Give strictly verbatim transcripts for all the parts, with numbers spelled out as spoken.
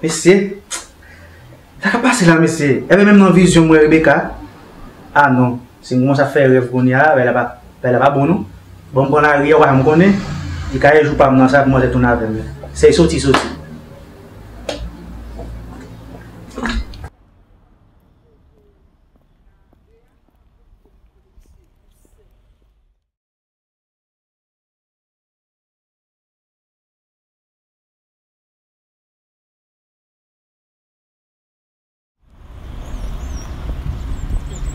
Mesye, sa k ap pase la, mesye? Enben, menm nan vizyon m wè Rebecca. Ah non, si m kòmanse ap fè rèv kounye a, bagay la pa, bagay la pa bon, non. Bon, m pran lari a, ou pa janm konnen. Li ka e jou pa m nan, sa kòmanse tounen avè m. Se soti, soti.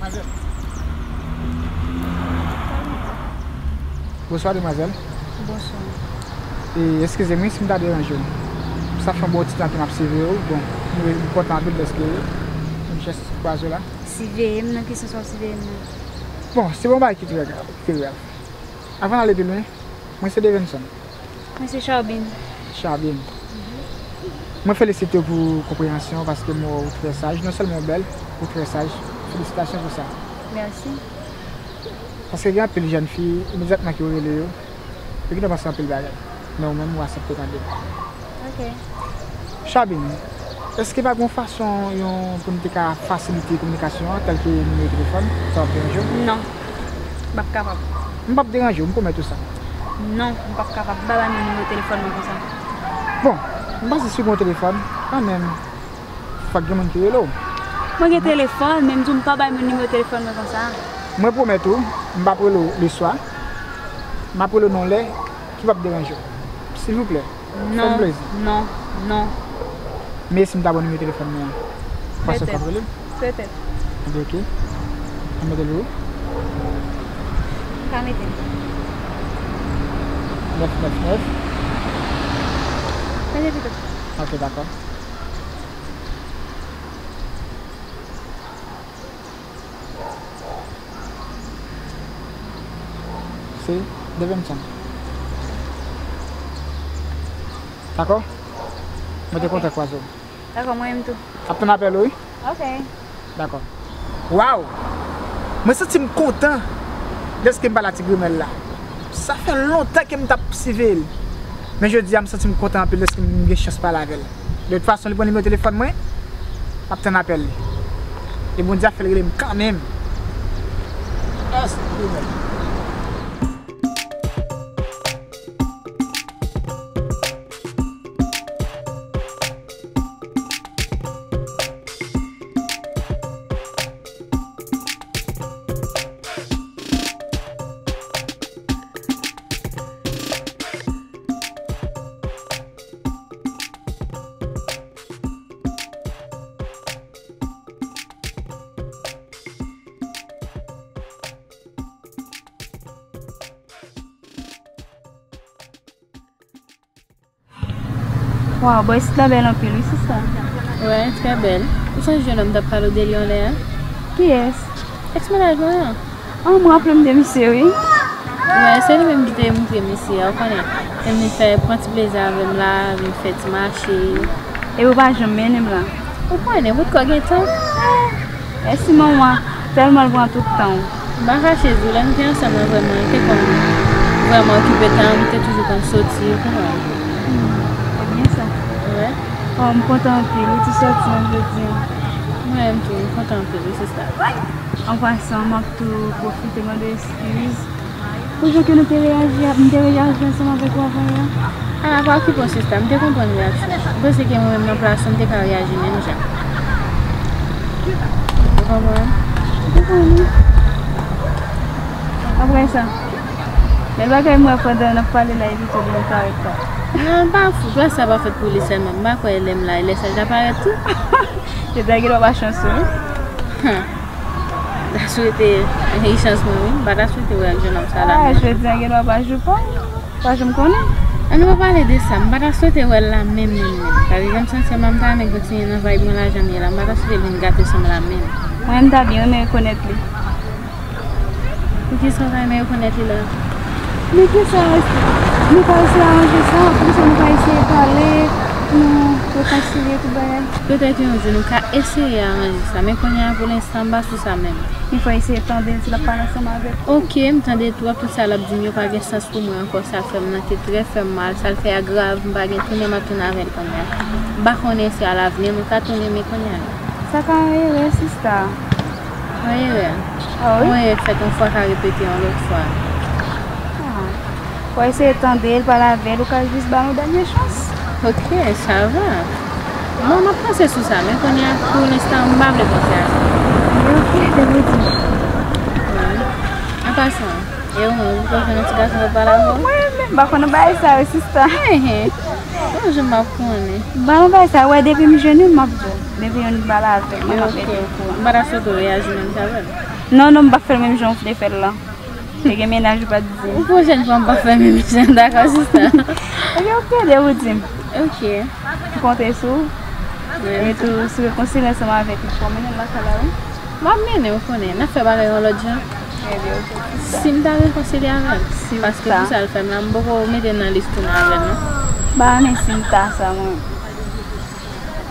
Demwazèl. Bonswa, demwazèl. Bonswa. E, eskize m, wi, si m ta deranje w. Sa fè yon bon ti tan ke m ap siveye w. Bon, m, m kontan anpil dèske m jis kwaze w la. Siveye m? Nan ki sans w ap siveye m nan? Bon, se yon bagay ki trè grav, ki trè grav. Avan n ale pi lwen, mwen se Devenson. Mwen se Charbin. Charbin. Mwen felisite w pou konpreyansyon w paske m wè w trè saj. Non sèlman w bèl, ou trè saj. Felisitasyon pou sa. Mèsi. Paske gen anpil jèn fi, imedyatman ke w rele yo, yo gentan panse anpil bagay. Men ou menm, ou aksepte tande. Ok. Charbin, èske pa gen yon fason yon, pou n te ka fasilite kominikasyon an, tèlke nimewo telefòn, sa w ap deranje w? Non. M p ap kapab. M p ap deranje w, m pwomèt ou sa. Non, m p ap kapab. M pa bay moun nimewo telefòn mwen konsa. Bon, m panse si w gen yon telefòn, kanmenm, fòk gen moun ki rele w. Mwen gen telefòn, men m di w m pa bay moun nimewo telefòn mwen konsa. Mwen pwomèt ou, m p ap rele w leswa. M ap rele w nan yon lè ki p ap deranje w. Silvouplè. Fè m plezi. Non, non, non. Men si m ta ba w nimewo telefòn mwen an, ou panse w t ap rele m? Petèt. Petèt. Ebyen, ok. An mete l pou ou? Ou ka mete l. Nèf nèf nèf. Mete pito. Ok, dakò. Se Devenson. Dakò? Mwen te kontan kwaze w. Dakò, mwen menm tou. Ap tann apèl ou, wi? Ok. Dakò. Waw! Mwen santi m kontan dèske m pale a ti grimèl la. Sa fè lontan ke m t ap siveye l. Men jodi a, m santi m kontan anpil dèske m gen chans pale avè l. De tout fason, li pran nimewo telefòn mwen, m ap tann apèl li. E Bondye ap fè l rele m kanmenm. Èske li menm? Waw, bò isit la bèl anpil wi, sista. Wè, trè bèl. Ou sonje jennonm m t ap pale w de li yon lè a? Kiyès? Èks mennaj mwen an. An, m raple m de misye wi. Wè, se li menm ki te montre misye a, ou konnen. Li vin fè, pran ti plezi avè m la, vin fè ti mache. Epi ou pa janm mennen m la. Ou konnen, poutko gen tan. Mèsi manman, tèlman l pran tout tan w. M pa kache di w, lè nou te ansanm nan vrèman, li te konn vrèman okipe tan m, li te toujou konn soti, ou konprann. Hmm, se byen sa. Wè. Oh, m kontan anpil, ou ti soti menm jodi a. Mwen menm tou, m kontan anpil wi, sista. An pasan, m ap tou pwofite mande eskiz. Pou jan ke nou te reyaji a, m te reyaji ansanm avèk ou avan yè a? A, pa okipe w, sista, m te konprann reyaksyon w. M panse ke mwen menm nan plas ou, m te ka reyaji menm jan. Ou konprann? M konprann wi. Apre sa, bèl bagay m wè pandan n ap pale la, epi tou li parèt la. Non, l pa fou, plas sa pa fèt pou li sèlman. M pa kwè lè m la, lè sa l ta parèt tou. Jodi a gen dwa pa chans ou wi. M ta swete li chans mwen wi. M pa ta swete wè ak jennonm sa la menm. Ah, jodi a gen dwa pa jou pa w. Pa janm konnen. Ann nou pa pale de sa. M pa ta swete wè l la menm, menm, menm. Paske jan m santi m la, m ta renmen kontinye nan vibe mwen la jan m ye la. M pa ta swete l vin gate san m la menm. Mwen, m ta byen renmen rekonèt li. Poukisa w ta renmen rekonèt li la? Men kisa, nou pa eseye aranje sa? Poukisa nou pa eseye pale pou Rekonsilye tout bagay. Petèt yon jou nou ka eseye aranje sa, men kounye a pou lenstan m pa sou sa menm. Men fò eseye tande l si l ap pale ansanm avèk ou. Ok, m tande tou, tout sa l ap di m yo pa gen sans pou mwen ankò, sa fè m nan te trè fè m mal, sa l fè a grav, m pa gen tounen m ap tounen avè l kounye a. M pa konnen si alavni nou ka tounen, men kounye a. Sa ka yon erè, sista. Yon erè. Ah wi? Yon erè k fèt yon fwa ka repete yon lòt fwa. Ah. Fò eseye tande l, pale avè l, ou ka jis ba l yon dènye chans. Ok, sa va. Bon, m ap panse sou sa, men kounye a, pou lenstan, m pa vle panse a sa. Ok, te vle di. Wi. An pasan, e ou menm, ou poko jwenn yon ti gason pou pale avè w? Mwen menm, m pa konn bagay sa yo, sista. Enhen. Yon jou m ap konnen. Ba yon bagay sa, wè, depi m jwenn youn, m ap di w. Depi youn pale avè m, mwen m ap mete w okouran. M pa ta swete w reyaji menm jan avè l. Non, non, m p ap fè l menm jan w te fè l lan. Te gen mennaj ou pa t di m. Yon pwochèn fwa m p ap fè menm jan, dakò, sista. Ebyen, ok, lè ou di m. Ok. M konte sou ou. Wi. E tou, si w rekonsilye ansanm avèk li, fò w mennen l lakay la, wi. M ap mennen, ou konnen. N ap fè bagay yon lòt jan. Ebyen, ok. Si m ta rekonsilye avè l, paske pou sa l fè m la, m poko mete nan lis tounen avè l, non. Ba, men si m ta sa, mwen.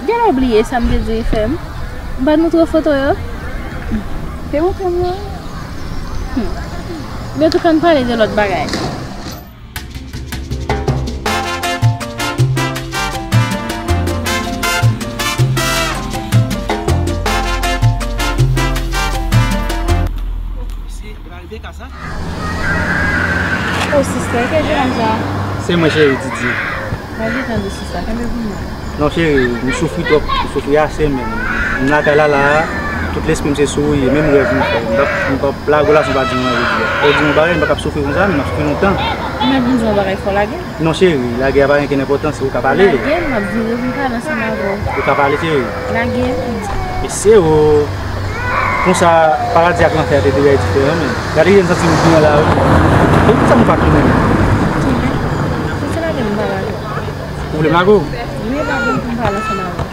Genlè w bliye sa m te di l fè m. M pa t montre w foto yo? Te montre m yo. Hmm. Men tou ka n pale de lòt bagay. Mesye, e pa rive ka sa? O sista, e ke jan sa? Se mwen, cheri, Didi. Mwen gentan di sista, kenbe pou mwen. Non, cheri, m soufri twòp, m soufri ase menm. M lakay la la a, tout lespri m se sou ou ye, menm rèv m fè. M p ap, m p ap lage w la san w pa di m anyen jodi a. Fò w di m yon bagay, m pa t ap soufri konsa, men m ap soufri lontan. M ap vin di w yon bagay, fò w lage m. Non, cheri, lage a pa gen okenn enpòtans, ou ka pale. Lage m, m ap vire pou m pale ansanm avè w. Ou ka pale, cheri. Lage m. Mesye o! Konsa, paradi ak lanfè a te deja diferan, men. Gade jan m santi m byen la, wi. E poukisa m pa tounen menm? Tounen. Pou se lage m pale avè w. Ou vle m lage w? Wi, lage m pou m pale ansanm avè w.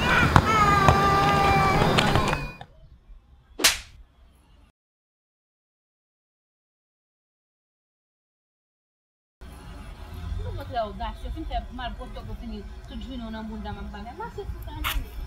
Mwen montre w gason, fin fè mal pwòp twòp, ou fini tout jounen w nan bounda m ap bagay. Mache sou sa, non.